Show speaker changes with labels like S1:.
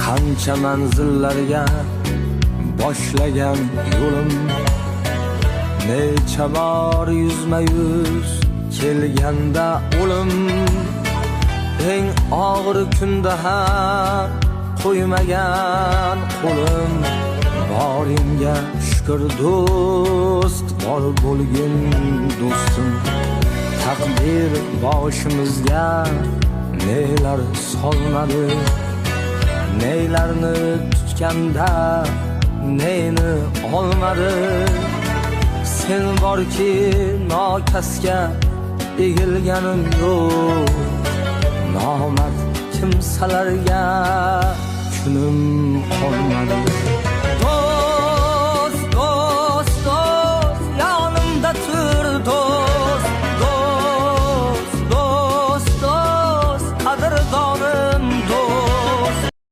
S1: Qancha manzillarga boshlagan yo'lim, necha bor yuzma yuz kelganda o'lim, eng og'ir kunda ham qo'ymagan qo'lim. Boringga shukur, do'st, bor bo'lgin, do'stim. Taqdir boshimizga nelar solmadi, nelarni tutganda neni olmadi. Sen borki, nokasga egilganim yo'q, nomard kimsalarga